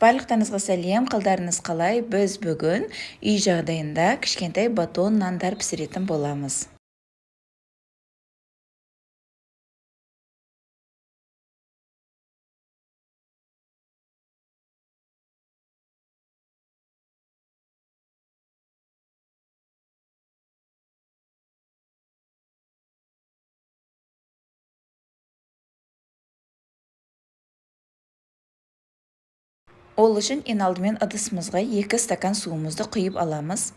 Барлықтарыңызға сәлем, қалдарыңыз қалай? Біз бүгін үй жағдайында кішкентай батон нандар пісіретін боламыз. Ол үшін ең алдымен ыдысымызға 2 стакан суымызды құйып аламыз.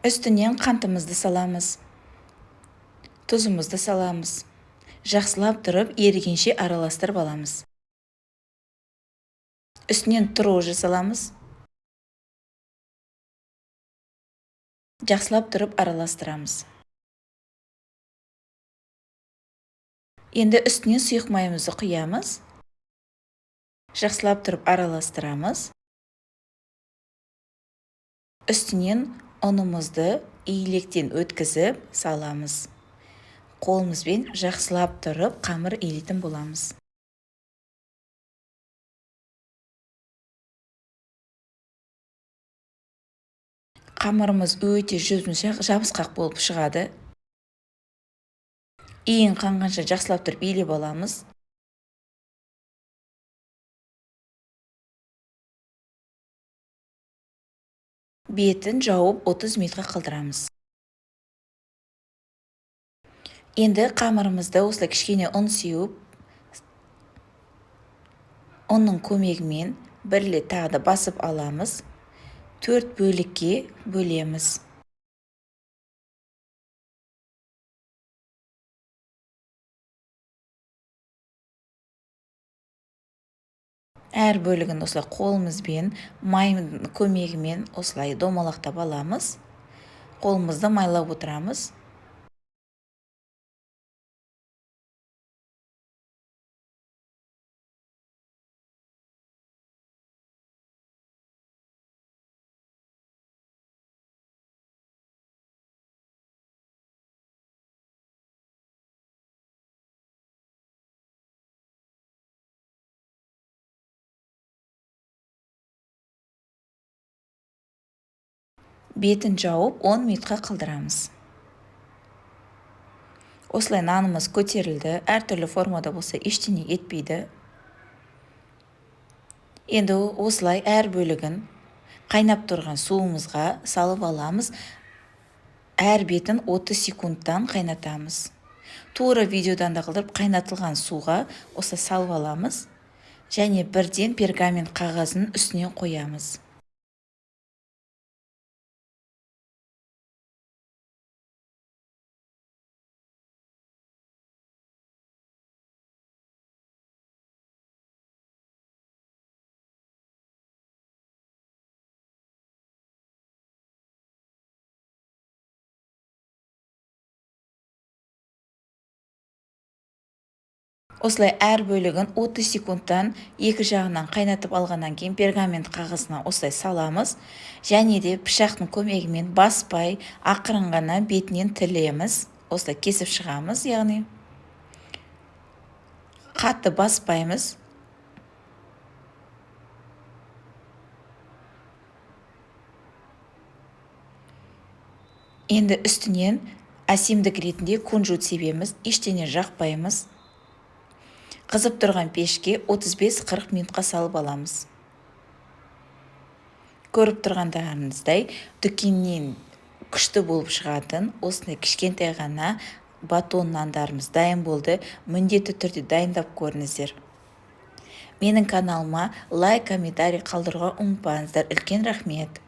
Үстінен қантымызды саламыз, тұзымызды саламыз. Жақсылап тұрып ерігенше араластырып аламыз. Үстінен дрожжи саламыз. Жақсылап тұрып араластырамыз. Енді үстіне сұйық майымызды құямыз. Жақсылап тұрып араластырамыз. Үстінен ұнымызды илектен өткізіп саламыз. Қолымызбен жақсылап тұрып қамыр илейтін боламыз. Қамырымыз өте жұп-жұмсақ, жабысқақ болып шығады. Иін қанғанша жақсылап тұрып илеп аламыз. Бетін жауып 30 минутқа қалдырамыз. Енді қамырымызды осылай кішкене ұн сеуіп, ұнның көмегімен бір рет тағы да басып аламыз. 4 бөлікке бөлеміз. Әр бөлігін осылай қолымызбен, майдың көмегімен осылай домалақтап аламыз. Қолымызды майлап отырамыз. Бетін жауып 10 минутқа қалдырамыз. Осылай нанымыз көтерілді, әртүрлі формада болса ештеңе етпейді. Енді осылай әр бөлігін қайнап тұрған суымызға салып аламыз. Әр бетін 30 секундтан қайнатамыз. Тура видеодан да қылдырып қайнатылған суға осылай салып аламыз. Және бірден пергамент қағазын үстіне қоямыз. Осылай әр бөлігін 30 секундтан екі жағынан қайнатып алғаннан кейін пергамент қағазына осылай саламыз. Және де пышақтың көмегімен баспай ақырын ғана бетінен тілеміз. Осылай кесіп шығамыз, яғни қатты баспаймыз. Енді үстінен әсемдік ретінде кунжут себеміз, ештеңе жақпаймыз. Қызып тұрған пешке 35-40 минутқа салып аламыз. Көріп тұрғандарыңыздай, дүкеннен күшті болып шығатын осындай кішкентай ғана батон нандарымыз дайын болды. Міндетті түрде дайындап көріңіздер. Менің каналыма лайк, комментарий қалдыруға ұмытпаңыздар. Үлкен рахмет.